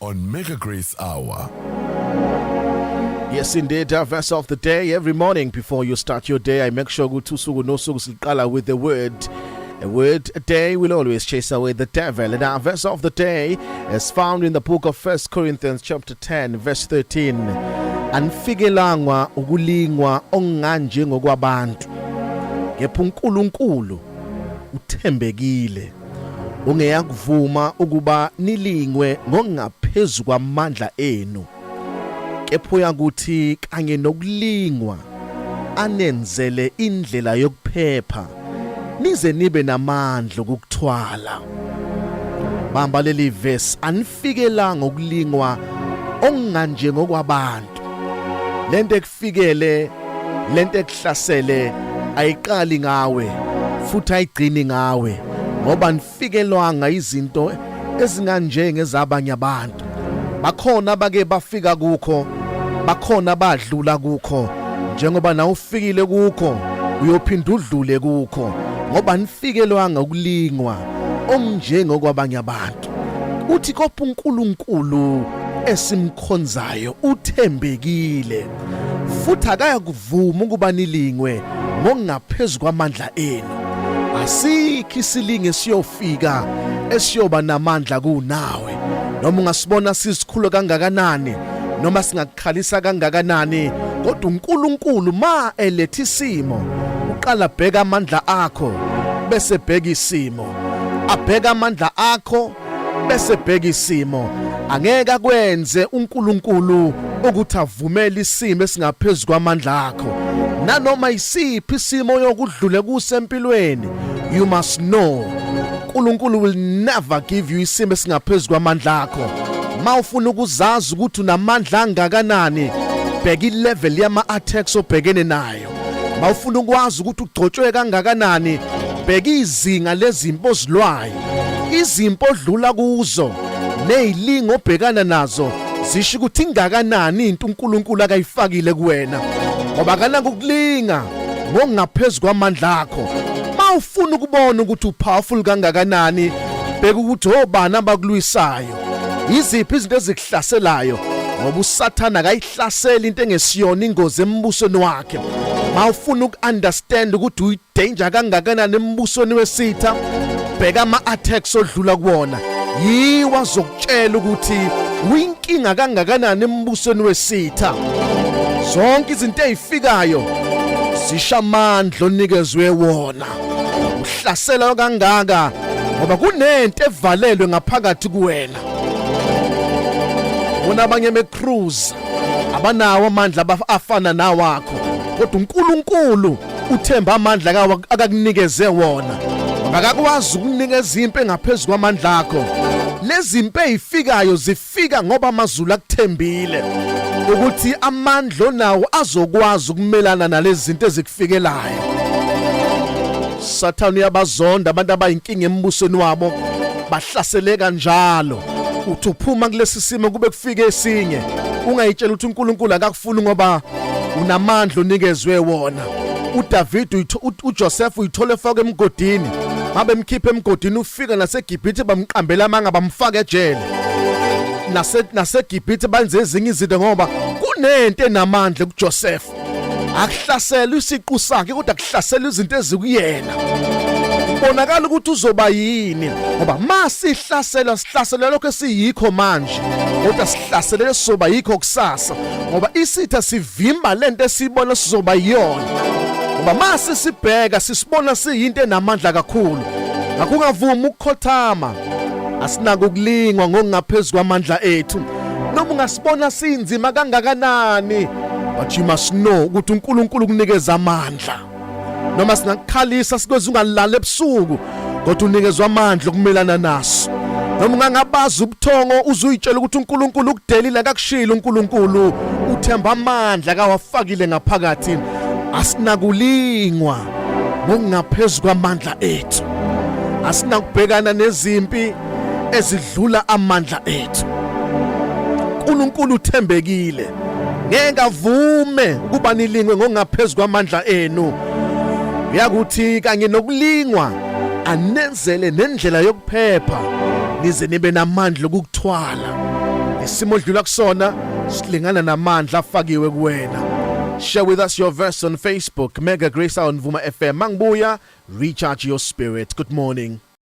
On Mega Grace Hour. Yes, indeed, our verse of the day. Every morning before you start your day, I make sure ukuthi usuku nosuku siqala with the word. A word a day will always chase away the devil. And our verse of the day is found in the book of 1 Corinthians chapter 10 verse 13. Anifikelangwa ukulingwa okunganje ngokwabantu. Kepha uNkulunkulu uthembekile. Ungeyakuvuma ukuba nilingwe ngokungaphezulu kwamandla enu. Kepha uyakuthi kanye nokulingwa anenzele indlela yokuphepha nize nibe namandla okukuthwala. Bamba leli verse, anifikelanga ukulingwa okunganje ngokwabantu. Lento ekufikele, lento ekuhlasele ayiqali ngawe futhi ayigcini ngawe, ngoba nifikelwanga izinto ezinganjengezabanye abantu. Bakhona abake bafika kukho, bakhona abadlula kukho. Njengoba nawe ufikile kukho, uyophinda udlule kukho, ngoba nifikelwanga ukulingwa okunjengokwabanye abantu. Uthi kopha uNkulunkulu esimkhonzayo uthembekile futhi akayakuvuma ukuba nilingwe ngokungaphezulu kwamandla enu. Asikho isilinge siyofika esiyoba namandla kunawe. Noma ungasibona sisikhulu kangakanani, noma singakukhalisa kangakanani, kodwa uNkulunkulu ma eletha isimo uqala bheka amandla akho bese bheka isimo, abheka amandla akho bese bheka isimo. Angeke akwenze uNkulunkulu ukuthi avumele isimo esingaphezulu kwamandla akho. Nanoma isiphi isimo yokudlule kusempilweni, you must know uNkulunkulu will never give you isimo esingaphezulu kwamandla akho. Mawufuna ukuzazi ukuthi unamandla angakanani, bheka ilevel yama attacks obhekene nayo. Mawufuna ukwazi ukuthi ugcotshwe kangakanani, bheka izinga lezimpo ozilwayo, izimpo odlula kuzo nezilingo obhekana nazo zisho ukuthi ingakanani into uNkulunkulu akayifakile kuwena, ngoba akanakukulinga ngokungaphezulu kwamandla akho. Mawufuna ukubona ukuthi upowerful kangakanani, bheka ukuthi obani abakulwisayo, yiziphi izinto ezikuhlaselayo, ngoba uSathana akayihlaseli into engesiyona ingozi embusweni wakhe. Mawufuna ukunderstand ukuthi uyidanger kangakanani embusweni wesitha, bheka ama attacks odlula kuwona, yiwa azokutshela ukuthi uyinkinga kangakanani embusweni wesitha. Zonke izinto ezifikayo zisha amandla onikezwe wona. Uhlasela kangaka ngoba kunento evalelwe ngaphakathi kuwena. Bona abanye becruise abanawo amandla afana nawakho, kodwa uNkulunkulu uthemba amandla akakunikeze wona. Akakwazi ukunikeza impi engaphezulu kwamandla akho. Lezi impi ezifikayo zifika ngoba amazulu akuthembile ukuthi amandla onawo azokwazi ukumelana nalezi zinto ezikufikelayo. Sathane uyabazonda abantu abayinkinga embusweni wabo, bahlaseleka njalo. Uthi uphuma kulesi simo kube kufike esinye, ungayitshela ukuthi uNkulunkulu akakufuni ngoba unamandla onikezwe wona. uDavid, uJoseph uyithola efaka emgodini, babemkhipha emgodini, ufika naseGibhithe bamqambela amanga, bamfaka ejele. NaseGibhithe benze ezinye izinto ngoba kunento enamandla kuJoseph. Akuhlaselwa isiqu sakhe, kodwa kuhlaselwa izinto ezikuyena. Kubonakala ukuthi uzoba yini, ngoba masihlaselwa sihlaselwa lokho esiyikho manje, kodwa sihlaselele sizoba yikho kusasa, ngoba isitha sivimba lento esibona sizoba yiyona. Ngoba mase sibheka sisibona siyinto enamandla kakhulu, akungavumi ukukhothama. Asinako ukulingwa ngokungaphezulu kwamandla ethu, noma ungasibona sinzima kangakanani, but you must know ukuthi uNkulunkulu ukunikeza amandla. Noma singakukhalisa sikwenza ungalali ebusuku, kodwa unikezwa amandla okumelana naso. Noma ungangabazi ubuthongo uzuyitshela ukuthi uNkulunkulu ukudelile, akakushilo uNkulunkulu, uthemba amandla akawafakile ngaphakathi. Asinakulingwa ngokungaphezulu kwamandla ethu, asinakubhekana nezimpi ezidlula amandla ethu. uNkulunkulu uthembekile, ngeke avume ukuba nilingwe ngokungaphezulu kwamandla enu. Uyakuthi kanye nokulingwa anenzele nendlela yokuphepha, nize nibe namandla okukuthwala. Isimo odlula kusona silingana namandla afakiwe kuwena. Share with us your verse on Facebook, Mega Grace on Vuma FM. Mangibuya, recharge your spirit. Good morning.